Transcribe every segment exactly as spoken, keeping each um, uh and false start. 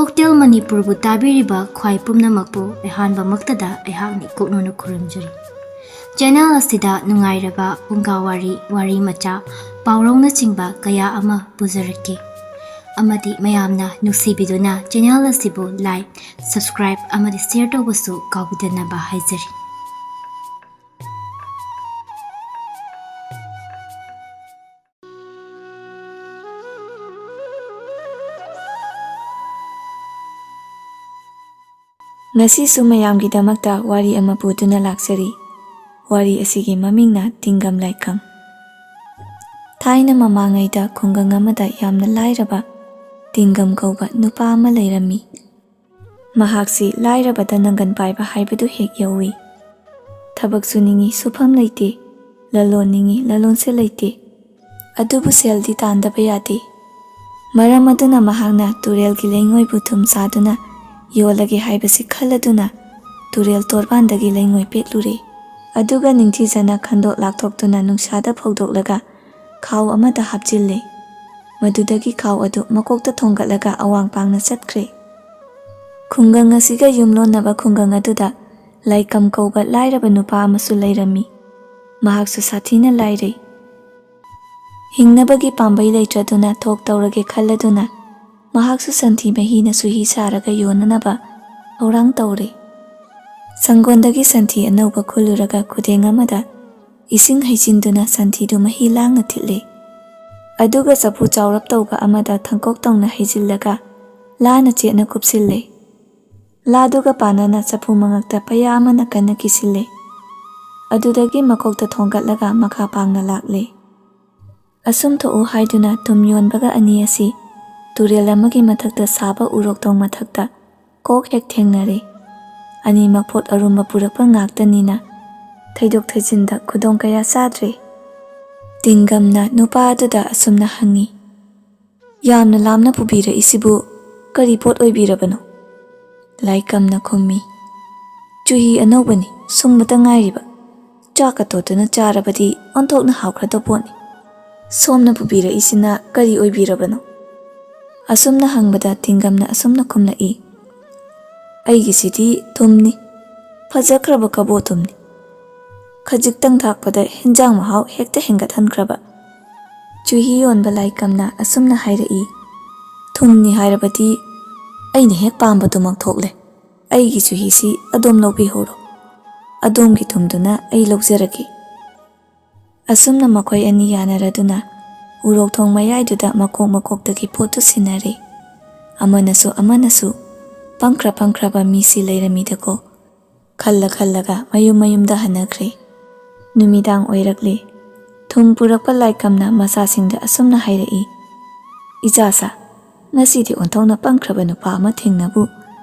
Hotel ꯃꯅꯤꯄꯨꯔꯕꯨ ꯇꯥꯕꯤꯔꯤꯕ ꯈ꯭ꯋꯥꯏ ꯄꯨꯝꯅꯃꯛꯄꯨ ꯑꯍꯥꯟꯕꯃꯛꯇꯗ ꯑꯩꯍꯥꯛꯅ ꯏꯀꯣꯛꯅꯅ ꯈꯨꯔꯨꯝꯖꯔꯤ꯫ ꯆꯦꯅꯦꯜ ꯑꯁꯤꯗ ꯅꯨꯡꯉꯥꯏꯔꯕ ꯐꯨꯡꯒꯥ ꯋꯥꯔꯤ, ꯋꯥꯔꯤ ꯃꯆꯥ, ꯄꯥꯎꯔꯧꯅꯆꯤꯡꯕ ꯀꯌꯥ ꯑꯃ ꯄꯨꯖꯔꯛꯀꯦ꯫ ꯑꯃꯗꯤ ꯃꯌꯥꯝꯅ ꯅꯨꯡꯁꯤꯕꯤꯗꯨꯅ ꯆꯦꯅꯦꯜ ꯑꯁꯤꯕꯨ like, subscribe ꯑꯃꯗꯤ share ꯇꯧꯕꯁꯨ ꯀꯥꯎꯕꯤꯗꯅꯕ ꯍꯥꯏꯖꯔꯤ꯫ ꯉꯁꯤꯁꯨ ꯃꯌꯥꯝꯒꯤꯗꯃꯛꯇ ꯋꯥꯔꯤ ꯑꯃ ꯄꯨꯗꯨꯅ ꯂꯥꯛꯆꯔꯤ꯫ ꯋꯥꯔꯤ ꯑꯁꯤꯒꯤ ꯃꯃꯤꯡꯅ ꯇꯤꯡꯒꯝ ꯂꯥꯏꯀꯝ꯫ ꯊꯥꯏꯅ ꯃꯃꯥꯡꯉꯩꯗ ꯈꯨꯡꯒꯪ ꯑꯃꯗ ꯌꯥꯝꯅ ꯂꯥꯏꯔꯕ ꯇꯤꯡꯒꯝ ꯀꯧꯕ ꯅꯨꯄꯥ ꯑꯃ ꯂꯩꯔꯝꯃꯤ꯫ ꯃꯍꯥꯛꯁꯤ ꯂꯥꯏꯔꯕꯗ ꯅꯪꯒꯟ ꯄꯥꯏꯕ ꯍꯥꯏꯕꯗꯨ ꯍꯦꯛ ꯌꯧꯏ꯫ ꯊꯕꯛ ꯁꯨꯅꯤꯡꯏ, ꯁꯨꯐꯝ ꯂꯩꯇꯦ, ꯂꯂꯣꯟꯅꯤꯡꯏ, ꯂꯂꯣꯟꯁꯦ ꯂꯩꯇꯦ꯫ ꯑꯗꯨꯕꯨ ꯁꯦꯜꯗꯤ ꯇꯥꯟꯗꯕ ꯌꯥꯗꯦ꯫ ꯃꯔꯝ ꯑꯗꯨꯅ ꯃꯍꯥꯛꯅ ꯇꯨꯔꯦꯜꯒꯤ ꯂꯩꯉꯣꯏꯕꯨ ꯊꯨꯝ ꯆꯥꯗꯨꯅ ꯌꯣꯜꯂꯒꯦ ꯍꯥꯏꯕꯁꯤ ꯈꯜꯂꯗꯨꯅ ꯇꯨꯔꯦꯜ ꯇꯣꯔꯕꯥꯟꯗꯒꯤ ꯂꯩꯉꯣꯏ ꯄꯦꯛꯂꯨꯔꯦ꯫ ꯑꯗꯨꯒ ꯅꯤꯡꯊꯤꯖꯅ ꯈꯟꯗꯣꯛ ꯂꯥꯛꯊꯣꯛꯇꯨꯅ ꯅꯨꯡꯁꯥꯗ ꯐꯧꯗꯣꯛꯂꯒ ꯈꯥꯎ ꯑꯃꯗ ꯍꯥꯞꯆꯤꯜꯂꯦ꯫ ꯃꯗꯨꯗꯒꯤ ꯈꯥꯎ ꯑꯗꯨ ꯃꯀꯣꯛꯇ ꯊꯣꯡꯒꯠꯂꯒ ꯑꯋꯥꯡ ꯄꯥꯡꯅ ꯆꯠꯈ꯭ꯔꯦ꯫ ꯈꯨꯡꯒꯪ ꯑꯁꯤꯒ ꯌꯨꯝꯂꯣꯟꯅꯕ ꯈꯨꯡꯒꯪ ꯑꯗꯨꯗ ꯂꯥꯏꯀꯝ ꯀꯧꯕ ꯂꯥꯏꯔꯕ ꯅꯨꯄꯥ ꯑꯃꯁꯨ ꯂꯩꯔꯝꯃꯤ꯫ ꯃꯍꯥꯛꯁꯨ ꯁꯥꯊꯤꯅ ꯂꯥꯏꯔꯩ꯫ ꯍꯤꯡꯅꯕꯒꯤ ꯄꯥꯝꯕꯩ ꯂꯩꯇ꯭ꯔꯗꯨꯅ ꯊꯣꯛ ꯇꯧꯔꯒꯦ ꯈꯜꯂꯗꯨꯅ ꯃꯍꯥꯛꯁꯨ ꯁꯟꯊꯤ ꯃꯍꯤꯅ ꯁꯨꯍꯤ ꯁꯥꯔꯒ ꯌꯣꯟꯅꯅꯕ ꯊꯧꯔꯥꯡ ꯇꯧꯔꯦ꯫ ꯁꯪꯒꯣꯟꯗꯒꯤ ꯁꯟꯊꯤ ꯑꯅꯧꯕ ꯈꯨꯜꯂꯨꯔꯒ ꯈꯨꯗꯦꯡ ꯑꯃꯗ ꯏꯁꯤꯡ ꯍꯩꯖꯤꯟꯗꯨꯅ ꯁꯟꯊꯤꯗꯨ ꯃꯍꯤ ꯂꯥꯡꯅ ꯊꯤꯠꯂꯦ꯫ ꯑꯗꯨꯒ ꯆꯐꯨ ꯆꯥꯎꯔꯞ ꯇꯧꯕ ꯑꯃꯗ ꯊꯪꯀꯣꯛ ꯇꯧꯅ ꯍꯩꯖꯤꯜꯂꯒ ꯂꯥꯅ ꯆꯦꯠꯅ ꯀꯨꯞꯁꯤꯜꯂꯦ꯫ ꯂꯥꯗꯨꯒ ꯄꯥꯟꯅꯅ ꯆꯐꯨ ꯃꯉꯛꯇ ꯄꯩꯌꯥ ꯑꯃꯅ ꯀꯟꯅ ꯀꯤꯁꯤꯜꯂꯦ꯫ ꯑꯗꯨꯗꯒꯤ ꯃꯀꯣꯛꯇ ꯊꯣꯡꯒꯠꯂꯒ ꯃꯈꯥ ꯄꯥꯡꯅ ꯂꯥꯛꯂꯦ꯫ ꯑꯁꯨꯝ ꯊꯣꯛꯎ ꯍꯥꯏꯗꯨꯅ ꯊꯨꯝ ꯌꯣꯟꯕꯒ ꯑꯅꯤ ꯑꯁꯤ ꯇꯨꯔꯦꯜ ꯑꯃꯒꯤ ꯃꯊꯛꯇ ꯁꯥꯕ ꯎꯔꯣꯛꯇꯣꯡ ꯃꯊꯛꯇ ꯀꯣꯛ ꯍꯦꯛ ꯊꯦꯡꯅꯔꯦ꯫ ꯑꯅꯤꯃꯛ ꯄꯣꯠ ꯑꯔꯨꯝꯕ ꯄꯨꯔꯛꯄ ꯉꯥꯛꯇꯅꯤꯅ ꯊꯩꯗꯣꯛ ꯊꯩꯖꯤꯟꯗ ꯈꯨꯗꯣꯡ ꯀꯌꯥ ꯆꯥꯗ꯭ꯔꯦ꯫ ꯇꯤꯡꯒꯝꯅ ꯅꯨꯄꯥ ꯑꯗꯨꯗ ꯑꯁꯨꯝꯅ ꯍꯪꯉꯤ, "ꯌꯥꯝꯅ ꯂꯥꯝꯅ ꯄꯨꯕꯤꯔꯛꯏꯁꯤꯕꯨ ꯀꯔꯤ ꯄꯣꯠ ꯑꯣꯏꯕꯤꯔꯕꯅꯣ?" ꯂꯥꯏꯀꯝꯅ ꯈꯨꯝꯃꯤ, "ꯆꯨꯍꯤ ꯑꯅꯧꯕꯅꯤ, ꯁꯨꯡꯕꯇ ꯉꯥꯏꯔꯤꯕ꯫ ꯆꯥꯛꯀ ꯇꯣꯠꯇꯨꯅ ꯆꯥꯔꯕꯗꯤ ꯑꯣꯟꯊꯣꯛꯅ ꯍꯥꯎꯈ꯭ꯔꯗꯧ ꯄꯣꯠꯅꯤ꯫ ꯁꯣꯝꯅ ꯄꯨꯕꯤꯔꯛꯏꯁꯤꯅ ꯀꯔꯤ ꯑꯣꯏꯕꯤꯔꯕꯅꯣ?" ꯑꯁꯨꯝꯅ ꯍꯪꯕꯗ ꯇꯤꯡꯒꯝꯅ ꯑꯁꯨꯝꯅ ꯈꯨꯝꯂꯛꯏ, "ꯑꯩꯒꯤꯁꯤꯗꯤ ꯊꯨꯝꯅꯤ, ꯐꯖꯈ꯭ꯔꯕ ꯀꯕꯣ ꯊꯨꯝꯅꯤ꯫ ꯈꯖꯤꯛꯇꯪ ꯊꯥꯛꯄꯗ ꯍꯦꯟꯖꯥꯡ ꯃꯍꯥꯎ ꯍꯦꯛꯇ ꯍꯦꯟꯒꯠꯍꯟꯈ꯭ꯔꯕ꯫" ꯆꯨꯍꯤ ꯌꯣꯟꯕ ꯂꯥꯏꯀꯝꯅ ꯑꯁꯨꯝꯅ ꯍꯥꯏꯔꯛꯏ, "ꯊꯨꯝꯅꯤ ꯍꯥꯏꯔꯕꯗꯤ ꯑꯩꯅ ꯍꯦꯛ ꯄꯥꯝꯕꯗꯨꯃꯛ ꯊꯣꯛꯂꯦ꯫ ꯑꯩꯒꯤ ꯆꯨꯍꯤꯁꯤ ꯑꯗꯣꯝ ꯂꯧꯕꯤꯍꯧꯔꯣ꯫ ꯑꯗꯣꯝꯒꯤ ꯊꯨꯝꯗꯨꯅ ꯑꯩ ꯂꯧꯖꯔꯒꯦ꯫" ꯑꯁꯨꯝꯅ ꯃꯈꯣꯏ ꯑꯅꯤ ꯌꯥꯅꯔꯗꯨꯅ ꯎꯔꯣꯛ ꯊꯣꯡ ꯃꯌꯥꯏꯗꯨꯗ ꯃꯀꯣꯛ ꯃꯀꯣꯛꯇꯒꯤ ꯄꯣꯠꯇꯨ ꯁꯤꯟꯅꯔꯦ꯫ ꯑꯃꯅꯁꯨ ꯑꯃꯅꯁꯨ, "ꯄꯪꯈ꯭ꯔ ꯄꯪꯈ꯭ꯔꯕ ꯃꯤꯁꯤ ꯂꯩꯔꯝꯃꯤꯗꯀꯣ" ꯈꯜꯂ ꯈꯜꯂꯒ ꯃꯌꯨꯝ ꯃꯌꯨꯝꯗ ꯍꯟꯅꯈ꯭ꯔꯦ꯫ ꯅꯨꯃꯤꯗꯥꯡ ꯑꯣꯏꯔꯛꯂꯦ꯫ ꯊꯨꯝ ꯄꯨꯔꯛꯄ ꯂꯥꯏꯀꯝꯅ ꯃꯆꯥꯁꯤꯡꯗ ꯑꯁꯨꯝꯅ ꯍꯥꯏꯔꯛꯏ, "ꯏꯆꯥꯁꯥ, ꯉꯁꯤꯗꯤ ꯑꯣꯟꯊꯣꯛꯅ ꯄꯪꯈ꯭ꯔꯕ ꯅꯨꯄꯥ ꯑꯃ ꯊꯦꯡꯅꯕꯨ꯫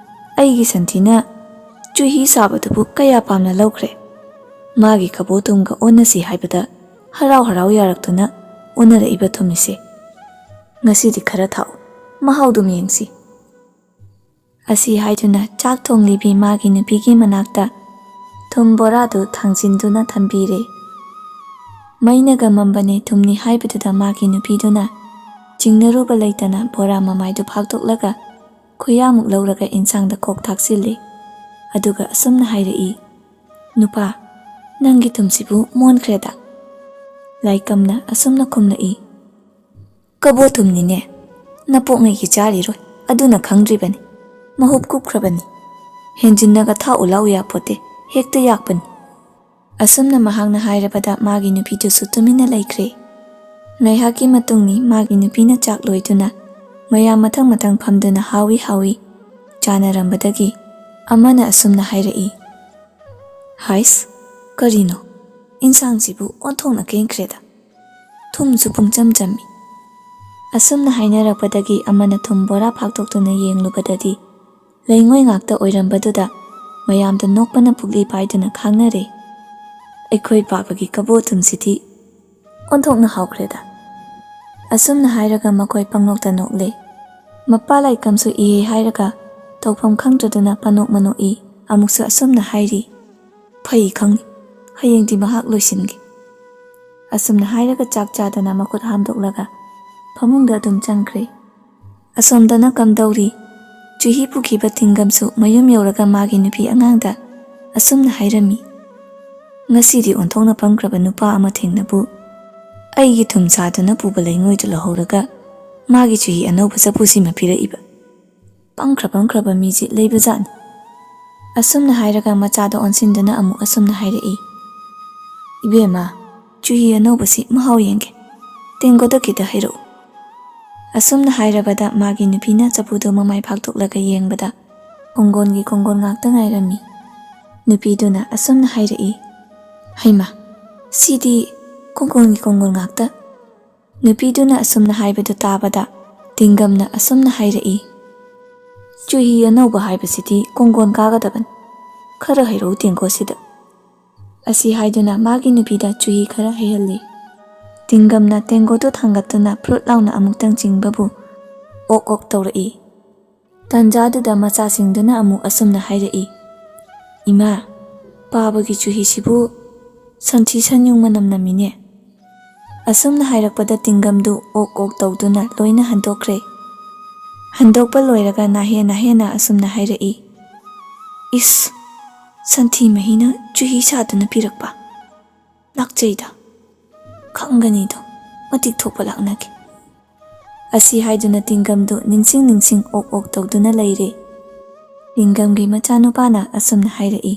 ꯑꯩꯒꯤ ꯁꯟꯊꯤꯅ ꯆꯨꯍꯤ ꯁꯥꯕꯗꯨꯕꯨ ꯀꯌꯥ ꯄꯥꯝꯅ ꯂꯧꯈ꯭ꯔꯦ꯫ ꯃꯥꯒꯤ ꯀꯕꯣ ꯊꯨꯝꯒ ꯑꯣꯟꯅꯁꯤ ꯍꯥꯏꯕꯗ ꯍꯔꯥꯎ ꯍꯔꯥꯎ ꯌꯥꯔꯛꯇꯨꯅ ꯑꯣꯟꯅꯔꯛꯏꯕ ꯊꯨꯝ ꯏꯁꯦ꯫ ꯉꯁꯤꯗꯤ ꯈꯔ ꯊꯥꯛꯎ, ꯃꯍꯥꯎꯗꯨꯝ ꯌꯦꯡꯁꯤ꯫" ꯑꯁꯤ ꯍꯥꯏꯗꯨꯅ ꯆꯥꯛ ꯊꯣꯡꯂꯤꯕꯤ ꯃꯥꯒꯤ ꯅꯨꯄꯤꯒꯤ ꯃꯅꯥꯛꯇ ꯊꯨꯝ ꯕꯣꯔꯥꯗꯨ ꯊꯥꯡꯖꯤꯟꯗꯨꯅ ꯊꯝꯕꯤꯔꯦ꯫ ꯃꯩꯅꯒ ꯃꯝꯕꯅꯦ ꯊꯨꯝꯅꯤ ꯍꯥꯏꯕꯗꯨꯗ ꯃꯥꯒꯤ ꯅꯨꯄꯤꯗꯨꯅ ꯆꯤꯡꯅꯔꯨꯕ ꯂꯩꯇꯅ ꯕꯣꯔꯥ ꯃꯃꯥꯏꯗꯨ ꯐꯥꯛꯇꯣꯛꯂꯒ ꯈꯨꯌꯥꯃꯨꯛ ꯂꯧꯔꯒ ꯏꯟꯁꯥꯡꯗ ꯀꯣꯛ ꯊꯥꯛꯆꯤꯜꯂꯤ꯫ ꯑꯗꯨꯒ ꯑꯁꯨꯝꯅ ꯍꯥꯏꯔꯛꯏ, "ꯅꯨꯄꯥ, ꯅꯪꯒꯤ ꯊꯨꯝꯁꯤꯕꯨ ꯃꯣꯟꯈ꯭ꯔꯦꯗ꯫" ꯂꯥꯏꯀꯝꯅ ꯑꯁꯨꯝꯅ ꯈꯨꯝꯂꯛꯏ, "ꯀꯕꯣ ꯊꯨꯝꯅꯤꯅꯦ, ꯅꯄꯣꯛꯉꯩꯒꯤ ꯆꯥꯔꯤꯔꯣꯏ, ꯑꯗꯨꯅ ꯈꯪꯗ꯭ꯔꯤꯕꯅꯤ꯫ ꯃꯍꯨꯞ ꯀꯨꯞꯈ꯭ꯔꯕꯅꯤ꯫ ꯍꯦꯟꯖꯤꯟꯅꯒ ꯊꯥꯛꯎ ꯂꯥꯎ ꯌꯥꯄꯣꯠꯇꯦ, ꯍꯦꯛꯇ ꯌꯥꯛꯄꯅꯤ꯫" ꯑꯁꯨꯝꯅ ꯃꯍꯥꯛꯅ ꯍꯥꯏꯔꯕꯗ ꯃꯥꯒꯤ ꯅꯨꯄꯤꯗꯨꯁꯨ ꯇꯨꯃꯤꯟꯅ ꯂꯩꯈ꯭ꯔꯦ꯫ ꯉꯥꯏꯍꯥꯛꯀꯤ ꯃꯇꯨꯡꯅꯤ ꯃꯥꯒꯤ ꯅꯨꯄꯤꯅ ꯆꯥꯛ ꯂꯣꯏꯗꯨꯅ ꯃꯌꯥꯝ ꯃꯊꯪ ꯃꯊꯪ ꯐꯝꯗꯨꯅ ꯍꯥꯎꯏ ꯍꯥꯎꯏ ꯆꯥꯅꯔꯝꯕꯗꯒꯤ ꯑꯃꯅ ꯑꯁꯨꯝꯅ ꯍꯥꯏꯔꯛꯏ, "ꯍꯥꯏꯁ, ꯀꯔꯤꯅꯣ? ꯏꯟꯁꯥꯡꯁꯤꯕꯨ ꯑꯣꯟꯊꯣꯛꯅ ꯀꯦꯡꯈ꯭ꯔꯦꯗ꯫ ꯊꯨꯝꯁꯨ ꯄꯨꯡꯆꯝ ꯆꯝꯃꯤ꯫" ꯑꯁꯨꯝꯅ ꯍꯥꯏꯅꯔꯛꯄꯗꯒꯤ ꯑꯃꯅ ꯊꯨꯝ ꯕꯣꯔꯥ ꯐꯥꯛꯇꯣꯛꯇꯨꯅ ꯌꯦꯡꯂꯨꯕꯗꯗꯤ ꯂꯩꯉꯣꯏ ꯉꯥꯛꯇ ꯑꯣꯏꯔꯝꯕꯗꯨꯗ ꯃꯌꯥꯝꯗ ꯅꯣꯛꯄꯅ ꯄꯨꯛꯂꯤ ꯄꯥꯏꯗꯨꯅ ꯈꯥꯡꯅꯔꯦ꯫ "ꯑꯩꯈꯣꯏ ꯄꯥꯕꯒꯤ ꯀꯕꯣ ꯊꯨꯝꯁꯤꯗꯤ ꯑꯣꯟꯊꯣꯛꯅ ꯍꯥꯎꯈ꯭ꯔꯦꯗ꯫" ꯑꯁꯨꯝꯅ ꯍꯥꯏꯔꯒ ꯃꯈꯣꯏ ꯄꯪꯅꯣꯛꯇ ꯅꯣꯛꯂꯦ꯫ ꯃꯄꯥ ꯂꯥꯏꯀꯝꯁꯨ ꯏꯍꯦ ꯍꯥꯏꯔꯒ ꯇꯧꯐꯝ ꯈꯪꯗ꯭ꯔꯗꯨꯅ ꯄꯅꯣꯛ ꯃꯅꯣꯛꯏ꯫ ꯑꯃꯨꯛꯁꯨ ꯑꯁꯨꯝꯅ ꯍꯥꯏꯔꯤ, "ꯐꯩ ꯈꯪꯅꯤ, ꯍꯌꯦꯡꯗꯤ ꯃꯍꯥꯛ ꯂꯣꯏꯁꯤꯟꯒꯦ꯫" ꯑꯁꯨꯝꯅ ꯍꯥꯏꯔꯒ ꯆꯥꯛ ꯆꯥꯗꯅ ꯃꯈꯨꯠ ꯍꯥꯝꯗꯣꯛꯂꯒ ꯐꯃꯨꯡꯗ ꯑꯗꯨꯝ ꯆꯪꯈ꯭ꯔꯦ꯫ ꯑꯁꯣꯝꯗꯅ ꯀꯝꯗꯧꯔꯤ? ꯆꯨꯍꯤ ꯄꯨꯈꯤꯕ ꯇꯤꯡꯒꯝꯁꯨ ꯃꯌꯨꯝ ꯌꯧꯔꯒ ꯃꯥꯒꯤ ꯅꯨꯄꯤ ꯑꯉꯥꯡꯗ ꯑꯁꯨꯝꯅ ꯍꯥꯏꯔꯝꯃꯤ, "ꯉꯁꯤꯗꯤ ꯑꯣꯟꯊꯣꯛꯅ ꯄꯪꯈ꯭ꯔꯕ ꯅꯨꯄꯥ ꯑꯃ ꯊꯦꯡꯅꯕꯨ꯫ ꯑꯩꯒꯤ ꯊꯨꯝ ꯁꯥꯗꯨꯅ ꯄꯨꯕ ꯂꯩꯉꯣꯏꯗꯨ ꯂꯧꯍꯧꯔꯒ ꯃꯥꯒꯤ ꯆꯨꯍꯤ ꯑꯅꯧꯕ ꯆꯐꯨꯁꯤꯃ ꯄꯤꯔꯛꯏꯕ꯫ ꯄꯪꯈ꯭ꯔ ꯄꯪꯈ꯭ꯔꯕ ꯃꯤꯁꯤ ꯂꯩꯕꯖꯥꯠꯅꯤ"꯫ ꯑꯁꯨꯝꯅ ꯍꯥꯏꯔꯒ ꯃꯆꯥꯗ ꯑꯣꯟꯁꯤꯟꯗꯨꯅ ꯑꯃꯨꯛ ꯑꯁꯨꯝꯅ ꯍꯥꯏꯔꯛꯏ, "ꯏꯕꯦꯝꯃ, ꯆꯨꯍꯤ ꯑꯅꯧꯕꯁꯤ ꯃꯍꯥꯎ ꯌꯦꯡꯒꯦ꯫ ꯇꯦꯡꯒꯣꯗ ꯈꯤꯇ ꯍꯩꯔꯛꯎ"꯫ ꯑꯁꯨꯝꯅ ꯍꯥꯏꯔꯕꯗ ꯃꯥꯒꯤ ꯅꯨꯄꯤꯅ ꯆꯐꯨꯗꯨ ꯃꯃꯥꯏ ꯐꯥꯛꯇꯣꯛꯂꯒ ꯌꯦꯡꯕꯗ ꯀꯣꯡꯒꯣꯟꯒꯤ ꯀꯣꯡꯒꯣꯟ ꯉꯥꯛꯇ ꯉꯥꯏꯔꯝꯃꯤ꯫ ꯅꯨꯄꯤꯗꯨꯅ ꯑꯁꯨꯝꯅ ꯍꯥꯏꯔꯛꯏ, "ꯍꯩꯃꯥ, ꯁꯤꯗꯤ ꯀꯣꯡꯒꯣꯟꯒꯤ ꯀꯣꯡꯒꯣꯟ ꯉꯥꯛꯇ"꯫ ꯅꯨꯄꯤꯗꯨꯅ ꯑꯁꯨꯝꯅ ꯍꯥꯏꯕꯗꯨ ꯇꯥꯕꯗ ꯇꯤꯡꯒꯝꯅ ꯑꯁꯨꯝꯅ ꯍꯥꯏꯔꯛꯏ, "ꯆꯨꯍꯤ ꯑꯅꯧꯕ ꯍꯥꯏꯕꯁꯤꯗꯤ ꯀꯣꯡꯒꯣꯟ ꯀꯥꯒꯗꯕꯅꯤ꯫ ꯈꯔ ꯍꯩꯔꯛꯎ ꯇꯦꯡꯀꯣꯠꯁꯤꯗ"꯫ ꯑꯁꯤ ꯍꯥꯏꯗꯨꯅ ꯃꯥꯒꯤ ꯅꯨꯄꯤꯗ ꯆꯨꯍꯤ ꯈꯔ ꯍꯩꯍꯜꯂꯤ꯫ ꯇꯤꯡꯒꯝꯅ ꯇꯦꯡꯀꯣꯠꯇꯨ ꯊꯥꯡꯒꯠꯇꯨꯅ ꯐ꯭ꯔꯨꯠ ꯂꯥꯎꯅ ꯑꯃꯨꯛꯇꯪ ꯆꯤꯡꯕꯕꯨ ꯑꯣꯛ ꯑꯣꯛ ꯇꯧꯔꯛꯏ꯫ ꯇꯟꯖꯥꯗꯨꯗ ꯃꯆꯥꯁꯤꯡꯗꯨꯅ ꯑꯃꯨꯛ ꯑꯁꯨꯝꯅ ꯍꯥꯏꯔꯛꯏ, "ꯏꯃꯥ, ꯄꯥꯕꯒꯤ ꯆꯨꯍꯤꯁꯤꯕꯨ ꯁꯟꯊꯤ ꯁꯟꯌꯨꯡ ꯃꯅꯝ ꯅꯝꯃꯤꯅꯦ"꯫ ꯑꯁꯨꯝꯅ ꯍꯥꯏꯔꯛꯄꯗ ꯇꯤꯡꯒꯝꯗꯨ ꯑꯣꯛ ꯑꯣꯛ ꯇꯧꯗꯨꯅ ꯂꯣꯏꯅ ꯍꯟꯗꯣꯛꯈ꯭ꯔꯦ꯫ ꯍꯟꯗꯣꯛꯄ ꯂꯣꯏꯔꯒ ꯅꯥꯍꯦ ꯅꯥꯍꯦꯅ ꯑꯁꯨꯝꯅ ꯍꯥꯏꯔꯛꯏ, "ꯏꯁ, ꯁꯟꯊꯤ ꯃꯍꯤꯅ ꯆꯨꯍꯤ ꯁꯥꯗꯨꯅ ꯄꯤꯔꯛꯄ꯫ ꯂꯥꯛꯆꯩꯗ꯫ ꯈꯪꯒꯅꯤꯗꯣ, ꯃꯇꯤꯛ ꯊꯣꯛꯄ ꯂꯥꯛꯅꯒꯦ"꯫ ꯑꯁꯤ ꯍꯥꯏꯗꯨꯅ ꯇꯤꯡꯒꯝꯗꯨ ꯅꯤꯡꯁꯤꯡ ꯅꯤꯡꯁꯤꯡ ꯑꯣꯛ ꯑꯣꯛ ꯇꯧꯗꯨꯅ ꯂꯩꯔꯦ꯫ ꯇꯤꯡꯒꯝꯒꯤ ꯃꯆꯥꯅꯨꯄꯥꯅ ꯑꯁꯨꯝꯅ ꯍꯥꯏꯔꯛꯏ,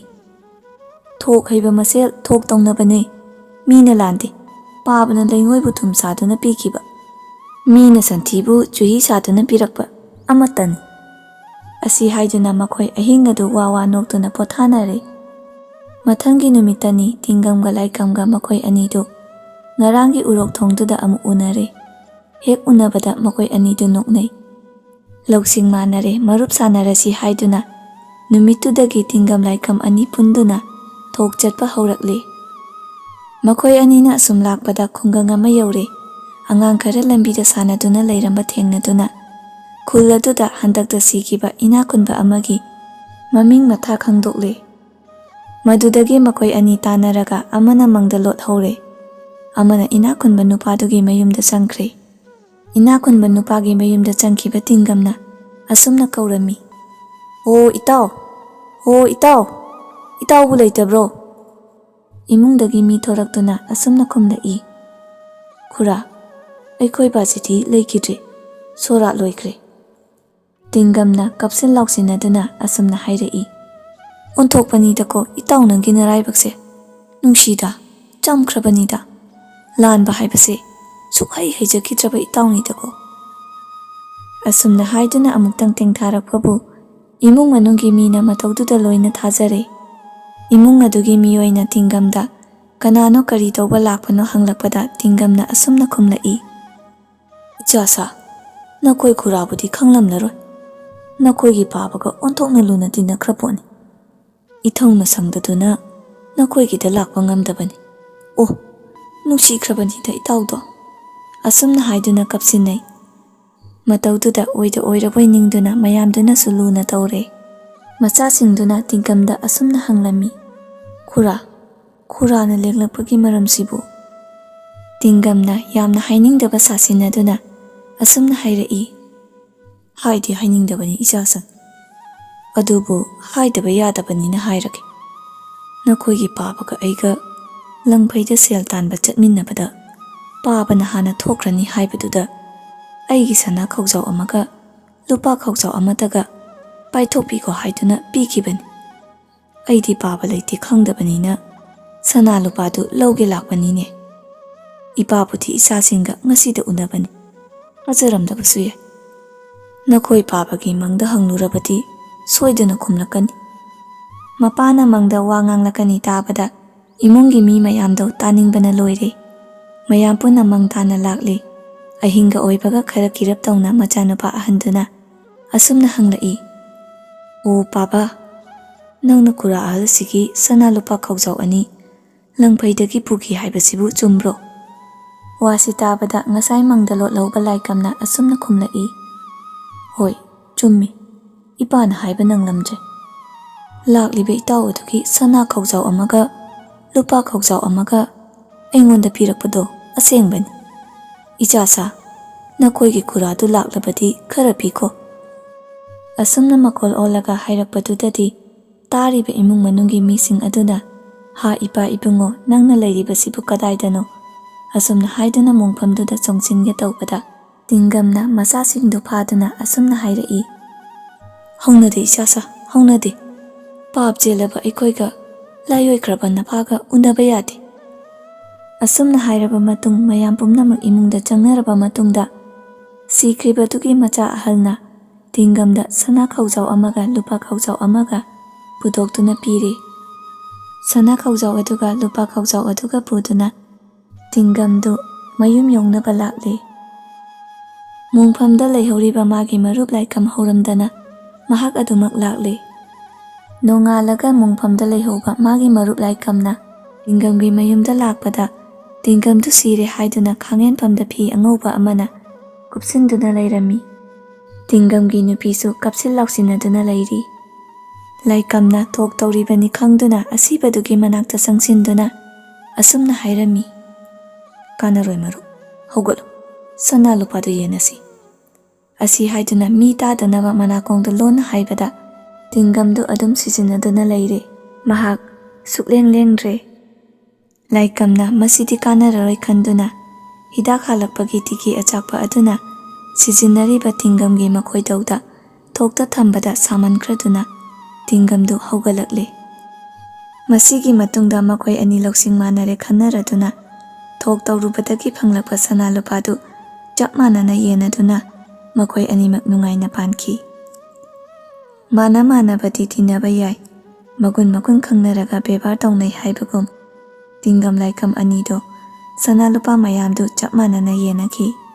"ꯊꯣꯛ ꯍꯩꯕ ꯃꯁꯦꯜ ꯊꯣꯛ ꯇꯧꯅꯕꯅꯦ꯫ ꯃꯤꯅ ꯂꯥꯟꯗꯦ꯫ ꯄꯥꯕꯅ ꯂꯩꯉꯣꯏꯕꯨ ꯊꯨꯝ ꯁꯥꯗꯨꯅ ꯄꯤꯈꯤꯕ, ꯃꯤꯅ ꯁꯟꯊꯤꯕꯨ ꯆꯨꯍꯤ ꯁꯥꯗꯨꯅ ꯄꯤꯔꯛꯄ ꯑꯃꯠꯇꯅꯤ"꯫ ꯑꯁꯤ ꯍꯥꯏꯗꯨꯅ ꯃꯈꯣꯏ ꯑꯍꯤꯡ ꯑꯗꯨ ꯋꯥ ꯋꯥ ꯅꯣꯛꯇꯨꯅ ꯄꯣꯊꯥꯅꯔꯦ꯫ ꯃꯊꯪꯒꯤ ꯅꯨꯃꯤꯠꯇꯅꯤ ꯇꯤꯡꯒꯝꯒ ꯂꯥꯏꯀꯝꯒ ꯃꯈꯣꯏ ꯑꯅꯤꯗꯨ ꯉꯔꯥꯡꯒꯤ ꯎꯔꯣꯛ ꯊꯣꯡꯗꯨꯗ ꯑꯃꯨꯛ ꯎꯅꯔꯦ꯫ ꯍꯦꯛ ꯎꯅꯕꯗ ꯃꯈꯣꯏ ꯑꯅꯤꯗꯨ ꯅꯣꯛꯅꯩ꯫ ꯂꯧꯁꯤꯡ ꯃꯥꯟꯅꯔꯦ, ꯃꯔꯨꯞ ꯁꯥꯟꯅꯔꯁꯤ ꯍꯥꯏꯗꯨꯅ ꯅꯨꯃꯤꯠꯇꯨꯗꯒꯤ ꯇꯤꯡꯒꯝ ꯂꯥꯏꯀꯝ ꯑꯅꯤ ꯄꯨꯟꯗꯨꯅ ꯊꯣꯛ ꯆꯠꯄ ꯍꯧꯔꯛꯂꯦ꯫ ꯃꯈꯣꯏ ꯑꯅꯤꯅ ꯑꯁꯨꯝ ꯂꯥꯛꯄꯗ ꯈꯨꯡꯒꯪ ꯑꯃ ꯌꯧꯔꯦ꯫ ꯑꯉꯥꯡ ꯈꯔ ꯂꯝꯕꯤꯗ ꯁꯥꯟꯅꯗꯨꯅ ꯂꯩꯔꯝꯕ ꯊꯦꯡꯅꯗꯨꯅ ꯈꯨꯜ ꯑꯗꯨꯗ ꯍꯟꯗꯛꯇ ꯁꯤꯈꯤꯕ ꯏꯅꯥꯛ ꯈꯨꯟꯕ ꯑꯃꯒꯤ ꯃꯃꯤꯡ ꯃꯊꯥ ꯈꯪꯗꯣꯛꯂꯦ꯫ ꯃꯗꯨꯗꯒꯤ ꯃꯈꯣꯏ ꯑꯅꯤ ꯇꯥꯟꯅꯔꯒ ꯑꯃꯅ ꯃꯪꯗ ꯂꯣꯠꯍꯧꯔꯦ, ꯑꯃꯅ ꯏꯅꯥꯛ ꯈꯨꯟꯕ ꯅꯨꯄꯥꯗꯨꯒꯤ ꯃꯌꯨꯝꯗ ꯆꯪꯈ꯭ꯔꯦ꯫ ꯏꯅꯥꯛ ꯈꯨꯟꯕ ꯅꯨꯄꯥꯒꯤ ꯃꯌꯨꯝꯗ ꯆꯪꯈꯤꯕ ꯇꯤꯡꯒꯝꯅ ꯑꯁꯨꯝꯅ ꯀꯧꯔꯝꯃꯤ, "ꯑꯣ ꯏꯇꯥꯎ, ꯑꯣ ꯏꯇꯥꯎ, ꯏꯇꯥꯎꯕꯨ ꯂꯩꯇꯕ꯭ꯔꯣ?" ꯏꯃꯨꯡꯗꯒꯤ ꯃꯤ ꯊꯣꯔꯛꯇꯨꯅ ꯑꯁꯨꯝꯅ ꯈꯨꯝꯂꯛꯏ, "ꯈꯨꯔꯥ, ꯑꯩꯈꯣꯏ ꯕꯥꯖꯤꯗꯤ ꯂꯩꯈꯤꯗ꯭ꯔꯦ, ꯁꯣꯔꯥꯠ ꯂꯣꯏꯈ꯭ꯔꯦ꯫" ꯇꯤꯡꯒꯝꯅ ꯀꯞꯁꯤꯟ ꯂꯥꯎꯁꯤꯟꯅꯗꯨꯅ ꯑꯁꯨꯝꯅ ꯍꯥꯏꯔꯛꯏ, "ꯑꯣꯟꯊꯣꯛꯄꯅꯤꯗꯀꯣ ꯏꯇꯥꯎ ꯅꯪꯒꯤ ꯅꯔꯥꯏꯕꯛꯁꯦ꯫ ꯅꯨꯡꯁꯤꯗ, ꯆꯝꯈ꯭ꯔꯕꯅꯤꯗ꯫ ꯂꯥꯟꯕ ꯍꯥꯏꯕꯁꯦ ꯁꯨꯛꯍꯩ ꯍꯩꯖꯈꯤꯗ꯭ꯔꯕ ꯏꯇꯥꯎꯅꯤꯗꯀꯣ꯫" ꯑꯁꯨꯝꯅ ꯍꯥꯏꯗꯨꯅ ꯑꯃꯨꯛꯇꯪ ꯇꯦꯡꯊꯥꯔꯛꯄꯕꯨ ꯏꯃꯨꯡ ꯃꯅꯨꯡꯒꯤ ꯃꯤꯅ ꯃꯇꯧꯗꯨꯗ ꯂꯣꯏꯅ ꯊꯥꯖꯔꯦ꯫ ꯏꯃꯨꯡ ꯑꯗꯨꯒꯤ ꯃꯤꯑꯣꯏꯅ ꯇꯤꯡꯒꯝꯗ ꯀꯅꯥꯅꯣ ꯀꯔꯤ ꯇꯧꯕ ꯂꯥꯛꯄꯅꯣ ꯍꯪꯂꯛꯄꯗ ꯇꯤꯡꯒꯝꯅ ꯑꯁꯨꯝꯅ ꯈꯨꯝꯂꯛꯏ, "ꯏꯆꯥꯁꯥ, ꯅꯈꯣꯏ ꯈꯨꯔꯥꯕꯨꯗꯤ ꯈꯪꯂꯝꯂꯔꯣꯏ꯫ ꯅꯈꯣꯏꯒꯤ ꯄꯥꯕꯒ ꯑꯣꯟꯊꯣꯛꯅ ꯂꯨꯅ ꯇꯤꯟꯅꯈ꯭ꯔ ꯄꯣꯠꯅꯤ꯫ ꯏꯊꯧꯅ ꯁꯪꯗꯗꯨꯅ ꯅꯈꯣꯏꯒꯤꯗ ꯂꯥꯛꯄ ꯉꯝꯗꯕꯅꯤ꯫ ꯑꯣ, ꯅꯨꯡꯁꯤꯈ꯭ꯔꯕꯅꯤꯗ ꯏꯇꯥꯎꯗꯣ꯫" ꯑꯁꯨꯝꯅ ꯍꯥꯏꯗꯨꯅ ꯀꯞꯁꯤꯟꯅꯩ꯫ ꯃꯇꯧꯗꯨꯗ ꯑꯣꯏꯗ ꯑꯣꯏꯔꯕꯣꯏ ꯅꯤꯡꯗꯨꯅ ꯃꯌꯥꯝꯗꯨꯅꯁꯨ ꯂꯨꯅ ꯇꯧꯔꯦ꯫ ꯃꯆꯥꯁꯤꯡꯗꯨꯅ ꯇꯤꯡꯒꯝꯗ ꯑꯁꯨꯝꯅ ꯍꯪꯂꯝꯃꯤ, "ꯈꯨꯔꯥ, ꯈꯨꯔꯥꯅ ꯂꯦꯡꯂꯛꯄꯒꯤ ꯃꯔꯝꯁꯤꯕꯨ?" ꯇꯤꯡꯒꯝꯅ ꯌꯥꯝꯅ ꯍꯥꯏꯅꯤꯡꯗꯕ ꯁꯥꯁꯤꯟꯅꯗꯨꯅ ꯑꯁꯨꯝꯅ ꯍꯥꯏꯔꯛꯏ, "ꯍꯥꯏꯗꯤ ꯍꯥꯏꯅꯤꯡꯗꯕꯅꯤ ꯏꯆꯥꯁꯤꯡ, ꯑꯗꯨꯕꯨ ꯍꯥꯏꯗꯕ ꯌꯥꯗꯕꯅꯤꯅ ꯍꯥꯏꯔꯒꯦ꯫ ꯅꯈꯣꯏꯒꯤ ꯄꯥꯕꯒ ꯑꯩꯒ ꯂꯪꯐꯩꯗ ꯁꯦꯜ ꯇꯥꯟꯕ ꯆꯠꯃꯤꯟꯅꯕꯗ ꯄꯥꯕꯅ ꯍꯥꯟꯅ ꯊꯣꯛꯈ꯭ꯔꯅꯤ ꯍꯥꯏꯕꯗꯨꯗ ꯑꯩꯒꯤ ꯁꯅꯥ ꯈꯧꯖꯥꯎ ꯑꯃꯒ ꯂꯨꯄꯥ ꯈꯧꯖꯥꯎ ꯑꯃꯠꯇꯒ ꯄꯥꯏꯊꯣꯛꯄꯤꯈꯣ ꯍꯥꯏꯗꯨꯅ ꯄꯤꯈꯤꯕꯅꯤ꯫ ꯑꯩꯗꯤ ꯄꯥꯕ ꯂꯩꯇꯦ ꯈꯪꯗꯕꯅꯤꯅ ꯁꯅꯥ ꯂꯨꯄꯥꯗꯨ ꯂꯧꯒꯦ ꯂꯥꯛꯄꯅꯤꯅꯦ꯫ ꯏꯄꯥꯕꯨꯗꯤ ꯏꯆꯥꯁꯤꯡꯒ ꯉꯁꯤꯗ ꯎꯅꯕꯅꯤ, ꯊꯥꯖꯔꯝꯗꯕꯁꯨ ꯌꯥꯏ꯫ ꯅꯈꯣꯏ ꯄꯥꯕꯒꯤ ꯃꯪꯗ ꯍꯪꯂꯨꯔꯕꯗꯤ ꯁꯣꯏꯗꯅ ꯈꯨꯝꯂꯛꯀꯅꯤ꯫" ꯃꯄꯥꯅ ꯃꯪꯗ ꯋꯥ ꯉꯥꯡꯂꯛꯀꯅꯤ ꯇꯥꯕꯗ ꯏꯃꯨꯡꯒꯤ ꯃꯤ ꯃꯌꯥꯝꯗꯣ ꯇꯥꯅꯤꯡꯕꯅ ꯂꯣꯏꯔꯦ꯫ ꯃꯌꯥꯝ ꯄꯨꯟꯅ ꯃꯪ ꯇꯥꯅ ꯂꯥꯛꯂꯤ꯫ ꯑꯍꯤꯡꯒ ꯑꯣꯏꯕꯒ ꯈꯔ ꯀꯤꯔꯞ ꯇꯧꯅ ꯃꯆꯥꯅꯨꯄꯥ ꯑꯍꯟꯗꯨꯅ ꯑꯁꯨꯝꯅ ꯍꯪꯂꯛꯏ, "ꯑꯣ ꯄꯥꯕ, ꯅꯪꯅ ꯈꯨꯔꯥ ꯑꯍꯜꯁꯤꯒꯤ ꯁꯅꯥ ꯂꯨꯄꯥ ꯈꯧꯖꯥꯎ ꯑꯅꯤ ꯂꯪꯐꯩꯗꯒꯤ ꯄꯨꯈꯤ ꯍꯥꯏꯕꯁꯤꯕꯨ ꯆꯨꯝꯕ꯭ꯔꯣ?" ꯋꯥꯁꯤ ꯇꯥꯕꯗ ꯉꯁꯥꯏ ꯃꯪꯗ ꯂꯣꯠꯍꯧꯕ ꯂꯥꯏꯀꯝꯅ ꯑꯁꯨꯝꯅ ꯈꯨꯝꯂꯛꯏ, "ꯍꯣꯏ, ꯆꯨꯝꯃꯤ꯫ ꯏꯄꯥꯅ ꯍꯥꯏꯕ ꯅꯪꯂꯝꯗ꯭ꯔꯦ꯫ ꯂꯥꯛꯂꯤꯕ ꯏꯇꯥꯎ ꯑꯗꯨꯒꯤ ꯁꯅꯥ ꯈꯧꯖꯥꯎ ꯑꯃꯒ ꯂꯨꯄꯥ ꯈꯧꯖꯥꯎ ꯑꯃꯒ ꯑꯩꯉꯣꯟꯗ ꯄꯤꯔꯛꯄꯗꯣ ꯑꯁꯦꯡꯕꯅꯤ꯫ ꯏꯆꯥꯁꯥ, "ꯅꯈꯣꯏꯒꯤ ꯈꯨꯔꯥꯗꯨ ꯂꯥꯛꯂꯕꯗꯤ ꯈꯔ ꯄꯤꯈꯣ"꯫ ꯑꯁꯨꯝꯅ ꯃꯈꯣꯜ ꯑꯣꯜꯂꯒ ꯍꯥꯏꯔꯛꯄꯗꯨꯗꯗꯤ ꯇꯥꯔꯤꯕ ꯏꯃꯨꯡ ꯃꯅꯨꯡꯒꯤ ꯃꯤꯁꯤꯡ ꯑꯗꯨꯅ, "ꯍꯥ ꯏꯄꯥ ꯏꯕꯨꯡꯉꯣ, ꯅꯪꯅ ꯂꯩꯔꯤꯕꯁꯤꯕꯨ ꯀꯗꯥꯏꯗꯅꯣ?" ꯑꯁꯨꯝꯅ ꯍꯥꯏꯗꯨꯅ ꯃꯣꯡꯐꯝꯗꯨꯗ ꯆꯣꯡꯁꯤꯟꯒꯦ ꯇꯧꯕꯗ, ꯇꯤꯡꯒꯝꯅ ꯃꯆꯥꯁꯤꯡꯗꯨ ꯐꯥꯗꯨꯅ ꯑꯁꯨꯝꯅ ꯍꯥꯏꯔꯛꯏ, "ꯍꯧꯅꯗꯦ ꯏꯆꯥꯁꯥ, ꯍꯧꯅꯗꯦ꯫ ꯄꯥꯞ ꯆꯦꯜꯂꯕ ꯑꯩꯈꯣꯏꯒ ꯂꯥꯏꯑꯣꯏꯈ꯭ꯔꯕ ꯅꯄꯥꯒ ꯎꯅꯕ ꯌꯥꯗꯦ"꯫ ꯑꯁꯨꯝꯅ ꯍꯥꯏꯔꯕ ꯃꯇꯨꯡ, ꯃꯌꯥꯝ ꯄꯨꯝꯅꯃꯛ ꯏꯃꯨꯡꯗ ꯆꯪꯅꯔꯕ ꯃꯇꯨꯡꯗ, ꯁꯤꯈ꯭ꯔꯤꯕꯗꯨꯒꯤ ꯃꯆꯥ ꯑꯍꯜꯅ ꯇꯤꯡꯒꯝꯗ ꯁꯅꯥ ꯈꯧꯖꯥꯎ ꯑꯃꯒ ꯂꯨꯄꯥ ꯈꯧꯖꯥꯎ ꯑꯃꯒ ꯄꯨꯊꯣꯛꯇꯨꯅ ꯄꯤꯔꯦ꯫ ꯁꯅꯥ ꯈꯧꯖꯥꯎ ꯑꯗꯨꯒ ꯂꯨꯄꯥ ꯈꯧꯖꯥꯎ ꯑꯗꯨꯒ ꯄꯨꯗꯨꯅ ꯇꯤꯡꯒꯝꯗꯨ ꯃꯌꯨꯝ ꯌꯧꯅꯕ ꯂꯥꯛꯂꯦ꯫ ꯃꯣꯡꯐꯝꯗ ꯂꯩꯍꯧꯔꯤꯕ ꯃꯥꯒꯤ ꯃꯔꯨꯞ ꯂꯥꯏꯀꯝ ꯍꯧꯔꯝꯗꯅ ꯃꯍꯥꯛ ꯑꯗꯨꯃꯛ ꯂꯥꯛꯂꯦ꯫ ꯅꯣꯡꯉꯥꯜꯂꯒ ꯃꯣꯡꯐꯝꯗ ꯂꯩꯍꯧꯕ ꯃꯥꯒꯤ ꯃꯔꯨꯞ ꯂꯥꯏꯀꯝꯅ ꯇꯤꯡꯒꯝꯒꯤ ꯃꯌꯨꯝꯗ ꯂꯥꯛꯄꯗ, ꯇꯤꯡꯒꯝꯗꯨ ꯁꯤꯔꯦ ꯍꯥꯏꯗꯨꯅ ꯈꯥꯡꯉꯦꯟꯐꯝꯗ ꯐꯤ ꯑꯉꯧꯕ ꯑꯃꯅ ꯀꯨꯞꯁꯤꯟꯗꯨꯅ ꯂꯩꯔꯝꯃꯤ꯫ ꯇꯤꯡꯒꯝꯒꯤ ꯅꯨꯄꯤꯁꯨ ꯀꯞꯁꯤꯟ ꯂꯥꯎꯁꯤꯟꯅꯗꯨꯅ ꯂꯩꯔꯤ꯫ ꯂꯥꯏꯀꯝꯅ ꯊꯣꯛ ꯇꯧꯔꯤꯕꯅꯤ ꯈꯪꯗꯨꯅ ꯑꯁꯤꯕꯗꯨꯒꯤ ꯃꯅꯥꯛꯇ ꯆꯪꯁꯤꯟꯗꯨꯅ ꯑꯁꯨꯝꯅ ꯍꯥꯏꯔꯝꯃꯤ, "ꯀꯥꯟꯅꯔꯣꯏ ꯃꯔꯨꯞ, ꯍꯧꯒꯠꯂꯨ, ꯁꯅꯥ ꯂꯨꯄꯥꯗꯨ ꯌꯦꯟꯅꯁꯤ"꯫ ꯑꯁꯤ ꯍꯥꯏꯗꯨꯅ ꯃꯤ ꯇꯥꯗꯅꯕ ꯃꯅꯥꯀꯣꯡꯗ ꯂꯣꯟꯅ ꯍꯥꯏꯕꯗ, ꯇꯤꯡꯒꯝꯗꯨ ꯑꯗꯨꯝ ꯁꯤꯖꯤꯟꯅꯗꯨꯅ ꯂꯩꯔꯦ꯫ ꯃꯍꯥꯛ ꯁꯨꯛꯂꯦꯡ ꯂꯦꯡꯗ꯭ꯔꯦ꯫ ꯂꯥꯏꯀꯝꯅ ꯃꯁꯤꯗꯤ ꯀꯥꯟꯅꯔꯔꯣꯏ ꯈꯟꯗꯨꯅ, ꯍꯤꯗꯥꯛ ꯍꯥꯜꯂꯛꯄꯒꯤ ꯇꯤꯀꯤ ꯑꯆꯥꯛꯄ ꯑꯗꯨꯅ ꯁꯤꯖꯤꯟꯅꯔꯤꯕ ꯇꯤꯡꯒꯝꯒꯤ ꯃꯈꯣꯏꯗꯧꯗ ꯊꯣꯛꯇ ꯊꯝꯕꯗ ꯁꯥꯃꯟꯈ꯭ꯔꯗꯨꯅ ꯇꯤꯡꯒꯝꯗꯨ ꯍꯧꯒꯠꯂꯛꯂꯦ꯫ ꯃꯁꯤꯒꯤ ꯃꯇꯨꯡꯗ ꯃꯈꯣꯏ ꯑꯅꯤ ꯂꯧꯁꯤꯡ ꯃꯥꯟꯅꯔꯦ ꯈꯟꯅꯔꯗꯨꯅ, ꯊꯣꯛ ꯇꯧꯔꯨꯕꯗꯒꯤ ꯐꯪꯂꯛꯄ ꯁꯅꯥ ꯂꯨꯄꯥꯗꯨ ꯆꯞ ꯃꯥꯟꯅꯅ ꯌꯦꯟꯅꯗꯨꯅ ꯃꯈꯣꯏ ꯑꯅꯤꯃꯛ ꯅꯨꯡꯉꯥꯏꯅ ꯄꯥꯟꯈꯤ꯫ ꯃꯥꯟꯅ ꯃꯥꯟꯅꯕꯗꯤ ꯇꯤꯟꯅꯕ ꯌꯥꯏ, ꯃꯒꯨꯟ ꯃꯒꯨꯟ ꯈꯪꯅꯔꯒ ꯕꯦꯕꯥꯔ ꯇꯧꯅꯩ ꯍꯥꯏꯕꯒꯨꯝ, ꯇꯤꯡꯒꯝ ꯂꯥꯏꯀꯝ ꯑꯅꯤꯗꯣ ꯁꯅꯥ ꯂꯨꯄꯥ ꯃꯌꯥꯝꯗꯨ ꯆꯞ ꯃꯥꯟꯅꯅ ꯌꯦꯟꯅꯈꯤ꯫